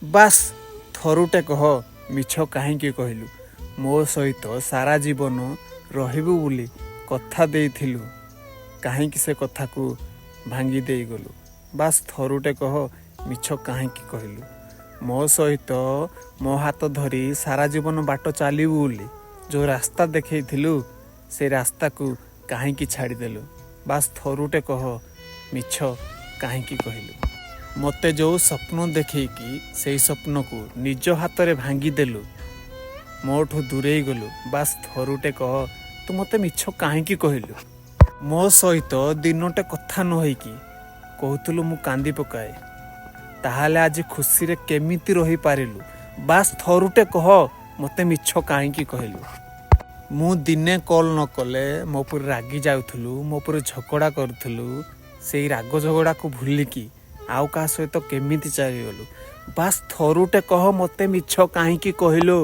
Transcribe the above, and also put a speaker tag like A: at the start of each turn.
A: ବାସ୍ ଥରୁଟେ କହ, ମିଛ କାହିଁକି କହିଲୁ? ମୋ ସହିତ ସାରା ଜୀବନ ରହିବୁ ବୋଲି କଥା ଦେଇଥିଲୁ, କାହିଁକି ସେ କଥାକୁ ଭାଙ୍ଗି ଦେଇଗଲୁ? ବାସ୍ ଥରୁଟେ କହ, ମିଛ କାହିଁକି କହିଲୁ? ମୋ ସହିତ ମୋ ହାତ ଧରି ସାରା ଜୀବନ ବାଟ ଚାଲିବୁ ବୋଲି ଯେଉଁ ରାସ୍ତା ଦେଖେଇଥିଲୁ, ସେ ରାସ୍ତାକୁ କାହିଁକି ଛାଡ଼ିଦେଲୁ? ବାସ୍ ଥରୁଟେ କହ, ମିଛ କାହିଁକି କହିଲୁ? ମୋତେ ଯେଉଁ ସ୍ୱପ୍ନ ଦେଖେଇକି ସେଇ ସ୍ୱପ୍ନକୁ ନିଜ ହାତରେ ଭାଙ୍ଗିଦେଲୁ, ମୋଠୁ ଦୂରେଇ ଗଲୁ, ବାସ୍ ଥରୁଟେ କହ, ତୁ ମୋତେ ମିଛ କାହିଁକି କହିଲୁ? ମୋ ସହିତ ଦିନଟେ କଥା ନ ହେଇକି କହୁଥିଲୁ ମୁଁ କାନ୍ଦି ପକାଏ, ତାହେଲେ ଆଜି ଖୁସିରେ କେମିତି ରହିପାରିଲୁ? ବାସ୍ ଥରୁଟେ କହ, ମୋତେ ମିଛ କାହିଁକି କହିଲୁ? ମୁଁ ଦିନେ କଲ୍ ନ କଲେ ମୋ ଉପରେ ରାଗି ଯାଉଥିଲୁ, ମୋ ଉପରେ ଝଗଡ଼ା କରୁଥିଲୁ। ସେଇ ରାଗ ଝଗଡ଼ାକୁ ଭୁଲିକି ଆଉ କାହା ସହିତ କେମିତି ଚାଲିଗଲୁ? ବାସ୍ ଥରୁଟେ କହ, ମୋତେ ମିଛ କାହିଁକି କହିଲୁ?